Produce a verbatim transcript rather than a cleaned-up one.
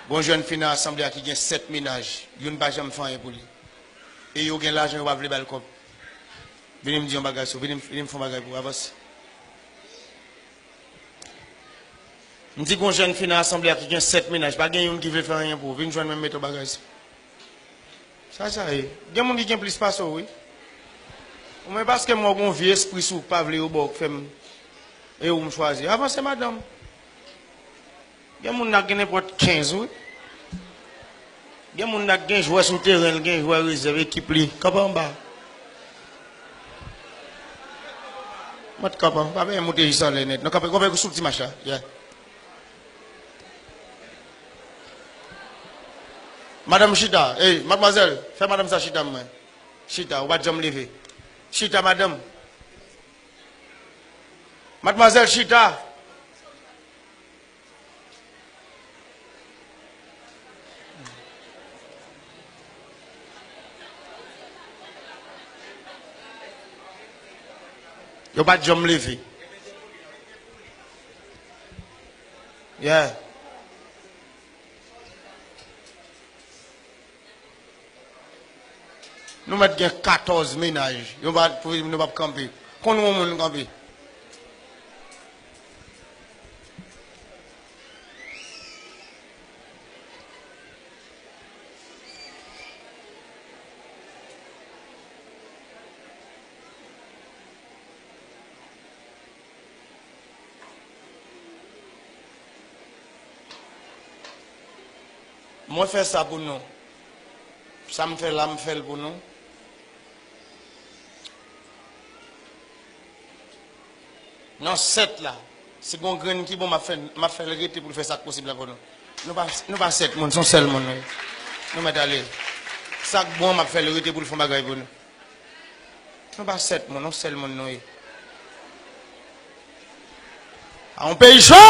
Gon jèn fi nan asanble a ki gen sèt mennaj, youn pa janm fè anyen pou li. E yo gen lajan, yo pa vle ba l kòb. Vini m di yon bagay sou, vini m, vini m fè yon bagay pou w, avanse. M di gon jèn fi nan asanble a ki gen sèt mennaj, pa gen youn ki vle fè anyen pou w. Vin jwenn mwen, m mete yon bagay sou. Sa sa ye? Gen moun ki gen plis pase w, wi. Ou menm paske m wè w gon vye espri sou w k pa vle yo ba w k fè m, e ou m chwazi. Avanse, madanm. Gen moun nan gen nenpòt kenz, wi. Gen moun nan gen jwè sou teren, l gen jwè rezèv ekip li. Kanpe anba. Mwen t kanpe, pa benyen moute jis anlè nèt. Non, kanpe, kanpe sou ti mach la. Yeah. Madanm chita. Ey, madmwazèl, fè madanm sa chita mwen. Chita, ou pa t janm leve. Chita, madanm. Madmwazèl, chita. Yo pa t janm leve. Yeah. Nou mèt gen katòz mennaj. Yo pa, pou nou p ap kanpe. Konn yon moun kanpe. Mwen fè sa pou nou. Sa m fè la, m fè l pou nou. Nan sèt la, si gon grenn ki bon, m ap fè, m ap fè l rete pou l fè sa k posib la pou nou. Nou pa, nou pa sèt moun, se yon sèl moun nou ye. Nou mèt ale. Sa k bon, m ap fè l rete pou l fè yon bagay pou nou. Nou pa sèt moun, yon sèl moun nou ye. A yon peyi cho!